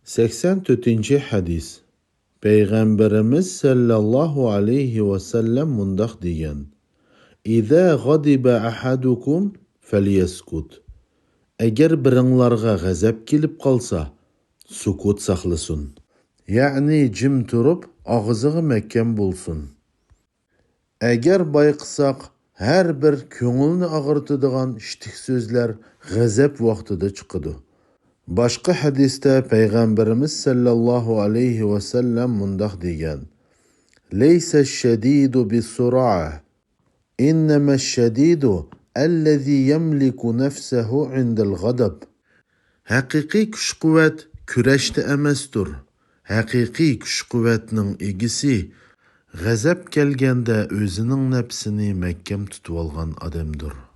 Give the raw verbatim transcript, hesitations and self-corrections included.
سەكسەن تۆتىنچى ھەدىس. پەيغەمبىرىمىز سەللەللاھۇ ئەلەيھى ۋەسەللەم مۇنداق دېگەن: «إذا غضب أحدكم فليسكت». ئەگەر بىرىڭلارغا غەزەپ كېلىپ قالسا، سۈكۈت ساقلىسۇن. يەنى جىم تۇرۇپ، ئاغزىغا مەھكەم بولسۇن. ئەگەر بايقىساق، ھەر بىر كۆڭۈلنى ئاغرىتىدىغان شىتىك سۆزلەر غەزەپ ۋاقتىدا چىقىدۇ. باشقا ھەدىستە پەيغەمبىرىمىز سەللەللاھۇ ئەلەيھى ۋەسەللەم مۇنداق دېگەن: «ليس الشديد بالصرعة، إنما الشديد الذي يملك نفسه عند الغضب». ھەقىقىي كۈچ-قۇۋۋەت كۈرەشتە ئەمەستۇر. ھەقىقىي كۈچ-قۇۋۋەتنىڭ ئىگىسى غەزەپ كەلگەندە ئۆزىنىڭ نەپسىنى مەھكەم تۇتۇۋالغان ئادەمدۇر.